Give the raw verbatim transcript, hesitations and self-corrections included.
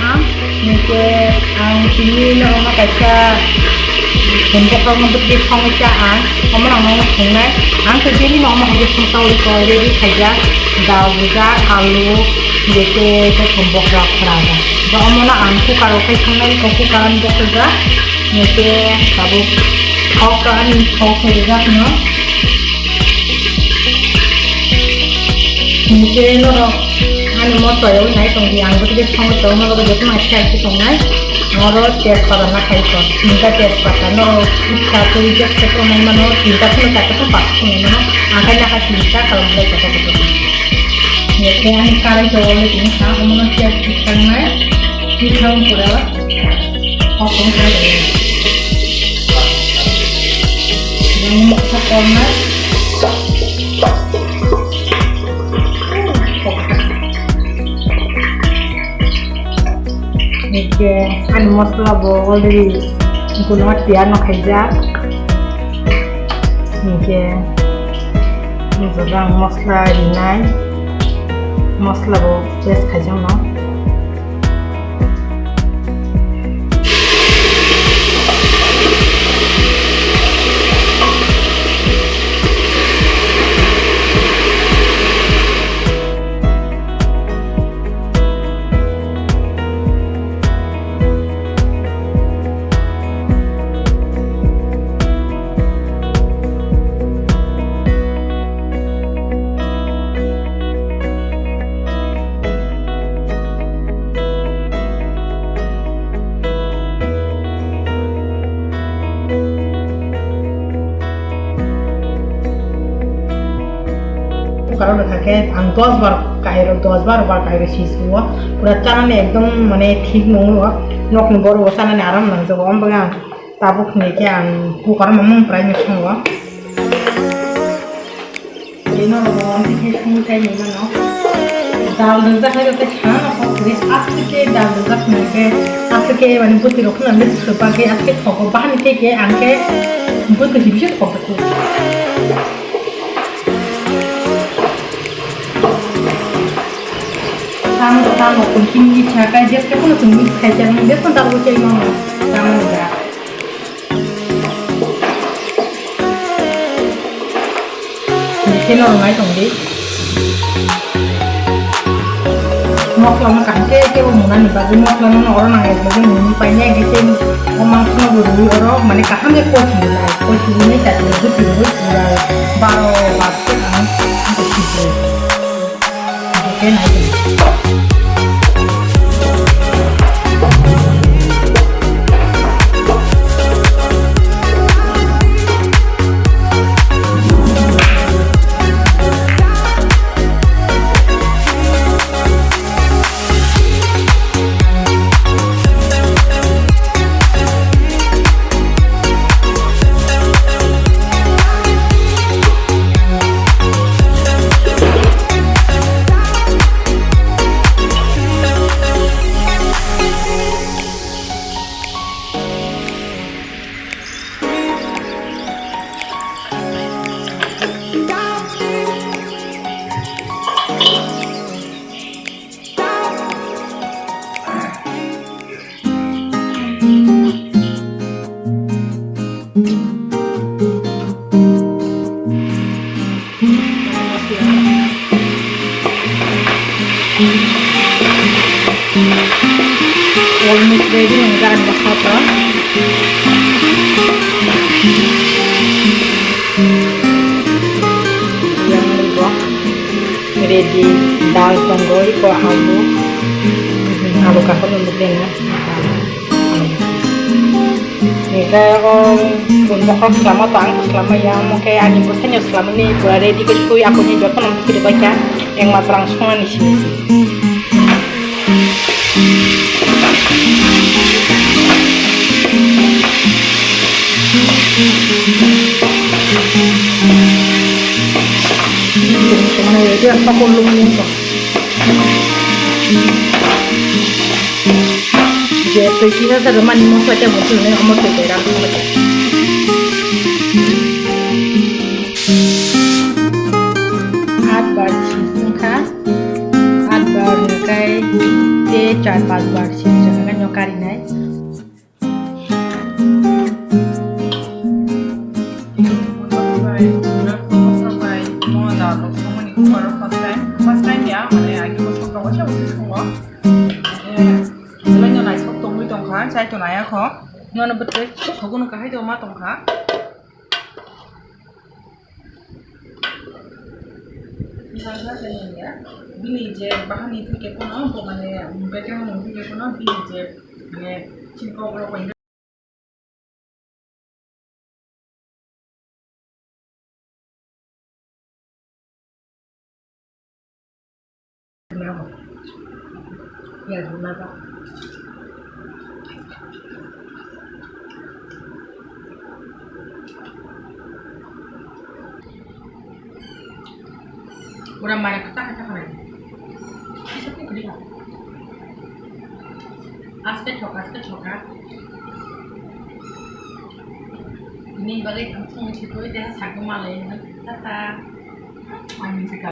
Ang, hingke ang tini norokno kaisa, hwnbakhorokno bwtwi songwi cha ang, omo ang nono thwngnai. Ang khe daily no omo hai khe songcha ui koi ready khaijak, dal rijak, alu, hingke tei hwnbakhorok khorajak. Bo omono ang cooker o khai songnai, cooker ani bokjak, hingke tabuk thok ani thok rijak no. Hingke norok ani motto yawi nai tongdi, ang bwtwi khe songwi tong, norok jotono share khe tongnai. Oro tejpata nakhai tong, tinta tejpata, norok itha twi gas khe tongnai mano, tinta phano charta phano pasta tongnai mano, akhai nakha tinta kalam belai kotor kotor. Hingke ani karai tong le tini sa, omono share khe tongnai, twi thang pura. Hokong khe. Yang moksa korna. Hingke ani mosla bo already guno tiya no khaijak. Hingke ang mosla rinai, mosla bo paste khaijak no. Cooker o rwkha khe ang dos bar kairo, dos baro bar kairo si suo. Pura chanani ekdom mane thik nungo. Nokni borok bo chanani aram nangjago. Omo bagwi ang tabuk hwnwi khe ang cooker o mamung prai no songo. Ino rogo ang khe songwi thai ni mano. Dal rwjak hai khe sana kok kri aste khe dal rwjak nai khe aste khe mane bwtwi rok khna le swpa khe aste khe thogo bahani khe khe ang khe bwtwi si bisu thok khe. Tamo tamo kun kini cha kai jes khe kono kun ni khai cha nang jes kono dal bo chai mano. Tamo ni ga. Khe norok nai tong di. Mokla no kaham khe kebo mwnani bagwi mokla no oro nang ekho khe mwnwi painai, hingke tei o mangso no bo rwui oro mane kaham khe kochi rwnai, kochi rwnai ta tei bwtwi rwui pura baro bar khe ang sijui. Almost ready nang gan baksa to. Yang ready, dal tongo, iko alu, alu kakon nungkuk dena. Hingke o bokol swlamo to ang swlamai ya, omo khe ani bwsaino swlamani pura ready khe sui, akoni jotono phirwi baikha, engma phrang songnani simi se. Songnai ya, dia sokol lung lung to. Je twi kisa sa mani mosla khe bo swnwi omo twi twi rang thangma khe. Aat bar sising kha, aat bar hwnkhe tei Char panch bar sijak kha no karinai. First time, first time ya, mane agi ko sokha waisa usi sungo. Belai no naisok tongwi tongkha, chai to naya kho. Nono bwtwi sogo no kahai to ma tongkha. Bini je bahani theke kono, bo mane, beke hono theke kono, bini je, mane, chini kok rok bai. Ura mara kata kata kara. Kisa pun kiri ha. Aste choka, aste choka. Ini bagai kamu semua situ dia sagu malai. Tata. Ani sika.